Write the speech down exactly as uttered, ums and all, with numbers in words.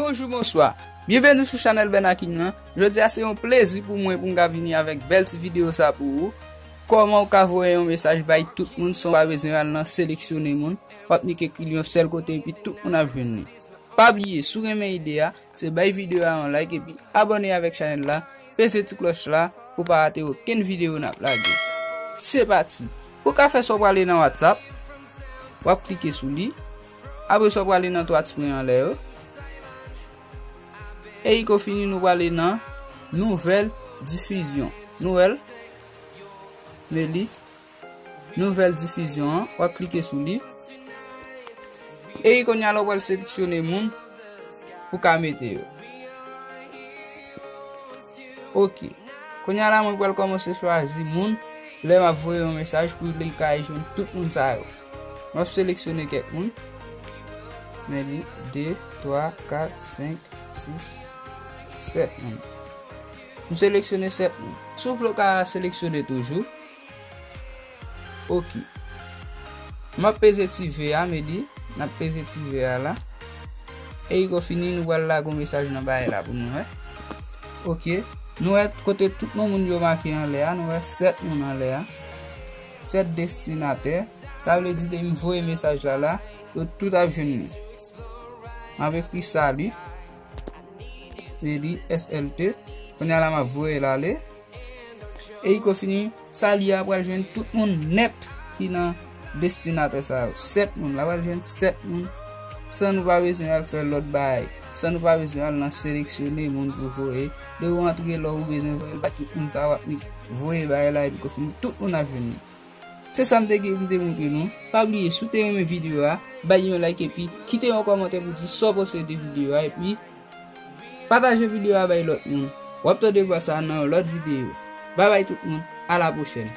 Bonjou, bonswa. Byenveni sou chanèl Bèna King lan. Jodi a se yon plezi pou mwen pou m ka vini avèk bèl ti videyo sa pou ou. Kòman ou ka voye yon mesaj bay tout moun san w pa bezwen al nan seleksyone moun. W ap nik ekri l yon sèl kote epi tout moun ap jwenn li. Pa bliye, si w renmen ide a, se bay videyo a yon like epi abòne avèk chanèl la, peze ti klòch la pou w pa rate okenn videyo n ap lage. Se pati! Pou w ka fè sa, w prale nan WhatsApp, w ap klike sou li. Apre sa, w prale nan twa ti pwen anlè yo. E iko fini, nou prale nan nouvèl difizyon. Nou wè l? Men li. Nouvèl difizyon an, w ap klike sou li. E kounye a la, w pral seleksyone moun pou ka mete yo. Ok. Kounye a la, mwen pral kòmanse chwazi moun lè m ap voye yon mesaj pou li ka jwenn tout moun sa yo. M ap seleksyone kèk moun. Men li, de, twa, kat, senk, sis, sèt moun. M seleksyone sèt moun. Si w vle, w ka seleksyone toujou. Ok. M ap peze ti V a, men li, n ap peze ti V a la. E iko fini, nou pral lage yon mesaj nan bagay la pou nou wè. Ok. Nou wè kote tout non moun yo make anlè a, nou wè sèt moun anlè a. Sèt destinatè. Sa vle di depi m voye mesaj la la, yo tout ap jwenn li. M ap ekri sali. Men li, S L T. Kounye a la, m ap voye l ale. E iko fini, sali a pral jwenn tout moun nèt ki nan destinatè sa yo. Sèt moun, la pral jwenn sèt moun. San nou pa bezwen al fè lòt bagay. San nou pa bezwen al nan seleksyone moun pou voye. Lè w antre lè w bezwen voye l bay tout moun sa yo, w ap nik voye bagay la epi iko fini tout moun ap jwenn li. Se sa m te gen pou m te montre nou. Pa bliye, si w te renmen videyo a, bay yon like epi kite yon kòmantè pou di sa w panse de videyo a epi pataje videyo a bay lòt moun. W ap tande vwa sa nan yon lòt videyo. Babay tout moun, a la pwochèn.